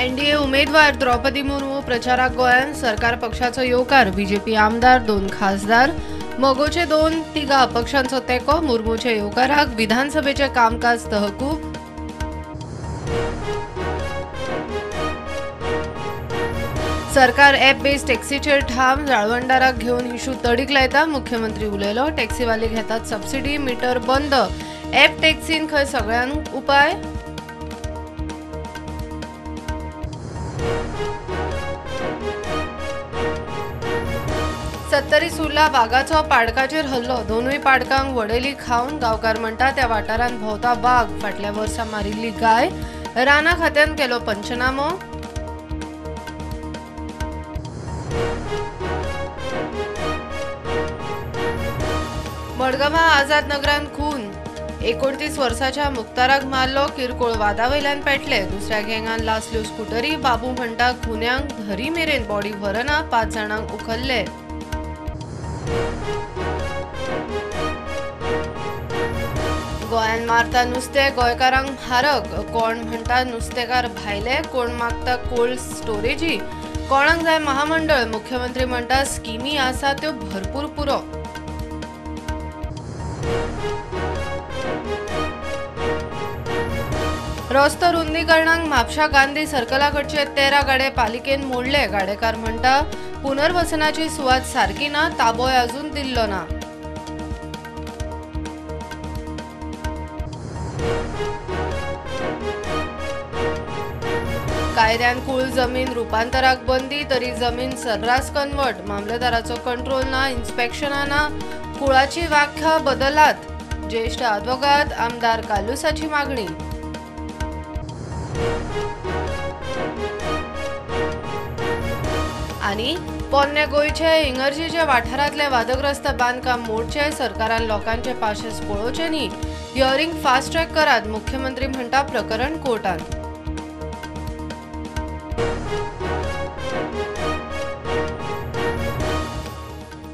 NDA उमेदवार द्रौपदी मुर्मू प्रचाराक गोंयांत, सरकार पक्षाचो येवकार. बीजेपी आमदार, 2 खासदार, मगोचे 2, 3 अपक्षांचो तेंको. मुर्मूच्या येवकाराक विधानसभेचे कामकाज तहकूब. सरकार ॲप बेस्ड टॅक्सीचेर ठाम, जाळवणदाराक घेवन इशू तडीक लायता. मुख्यमंत्री उलयलो, टॅक्सीवाले घेतात सबसिडी, मीटर बंद, ॲप टॅक्सीन खंय सगळ्यांक उपाय. सत्तरी सुर्ला वागाचो पाडकाचेर हल्लो, 2 पाडकांक वडयली खावन. गांवकार म्हणटा त्या वाठारांत भोंवता वाग, फाटल्या वर्सा मारिल्ली गाय. राना खात्यान केलो पंचनामो. मडगांवां आझाद नगरांत खून, 29 वर्साच्या मुक्ताराक मारलो. किरकोळ वादावयल्यान पेटले. दुसऱ्या गँगान लासल्यो स्कुटरी. बाबू म्हणटा खुन्यांक धरी मेरेन बॉडी व्हरना, 5 जाणांक उखल्ले. गोंयांत मारता नुस्तें, गोंयकारांक म्हारग. कोण म्हणटा नुस्तेकार भायले, कोण मागता कोल्ड स्टोरेजी. कोणाक जाय महामंडळ, मुख्यमंत्री म्हणटा स्किमी आसा त्यो भरपूर पुरो. रस्तो रुंदीकरणाक म्हापशा गांधी सर्कला कडचे 13 गाडे पालिकेन मोडले. गाडेकार म्हणटा पुनर्वसनाची सुवात सारकी ना, ताबोय अजून दिल्लो ना. कायद्यान कुळ जमीन रुपांतराक बंदी, तरी जमीन सर्रास कन्वर्ट. मामलेदाराचो कंट्रोल ना, इन्स्पेक्शना ना, कुळाची व्याख्या बदलात. ज्येष्ठ आदवोगाद आमदार कालुसाची मागणी. आनी पोन्ने गोंयचे इंगर्जीच्या वाठारांतले वादग्रस्त बांदकाम मोडचे, सरकारान लोकांचे पाशेस पळोवचे न्ही. हियरिंग फास्ट ट्रॅक करात, मुख्यमंत्री म्हणटा प्रकरण कोर्टान.